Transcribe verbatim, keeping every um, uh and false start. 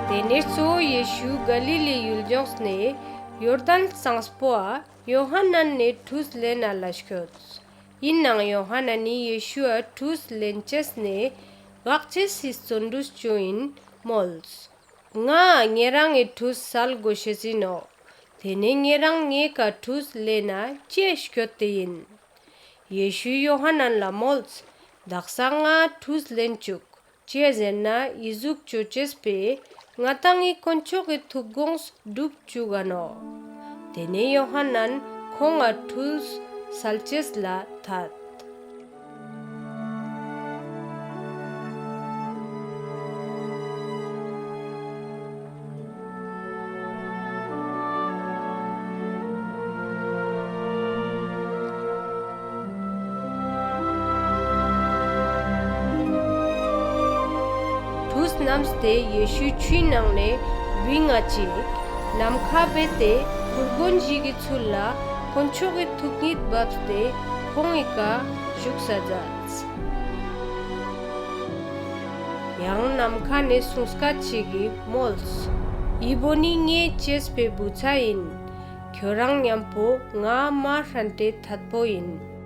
ཏེ་ནེ་གཙོ་བོ་ཡེ་ཤུ་ག་ལི་ལི་ཡུལ་ཇོངས་ཏེ་ཡོར་དན་ལྩངས་པོའ་ཡོ་ཧཱ་ནན་ནེ་ཁྲུས་ལེན་ན་ལ་སྐྱོད། ཨིན་ནའང་ཡོ་ཧཱ་ནན་ནི་ཡེ་ཤུའ་ཁྲུས་ལེན་ཅེས་ནེ་གག་ཅེས་སི་རྩོན་གྲུས་ཅོ་ཨིན་མོལས། ངའ་ཉེ་རང་ངི་ཁྲུས་སལ་གོ་ཤེས་ཨིན་ནོག། ཏེ་ནེ་ཉེ་རང་ངའེ་ཀ་ཁྲུས་ལེན་ན་ཅིའ་སྐྱོད་དེ་ཨིན། ཡེ་ཤུའི་ཡོ་ཧཱ་ནན་ལ་མོལས། དག་ས་ངའ་ཁྲུས་ལེན་ཅུག། ཅིའ་ཟེར་ན་འི་ཟུག་ཅོ་ཅེས་པོའེ་ང་དང་ངི་དཀོན་མཆོག་གི་ཐུགས་དགོངས་གྲུབ་ཅུག་ག་ནོག། ཏེ་ནེ་ཡོ་ཧཱ་ནན་ཁོང་ང་ཁྲུས་སལ་ཅེས་ལ་ཐད། ཁྲུས་ནམས་ཏེ་ཡེ་ཤུ་ཆུའི་ནང་ནེ་བིང་ང་ཅིག་ནམ་ཁའ་བེས་ཏེ་ཕུར་གོན་ཞིག་གི་ཚུལ་ལ་དཀོན་མཆོག་གི་ཐུག་ཉིད་བབས་ཏེ་ཁོང་ངི་ཀ་ཞུགས་ས་ཛདས། ཡང་ནམ་ཁའ་ནེ་སུང་སྐད་ཅིག་གི་མོལས། འི་བོ་ནི་ངའེ་ཅེས་པའེ་བུ་ཚ་ཨིན། ཁྱོ་རང་ཉམ་པོ་ངའ་མ་ཧྲན་ཏེ་ཐད་པོ་ཨིན།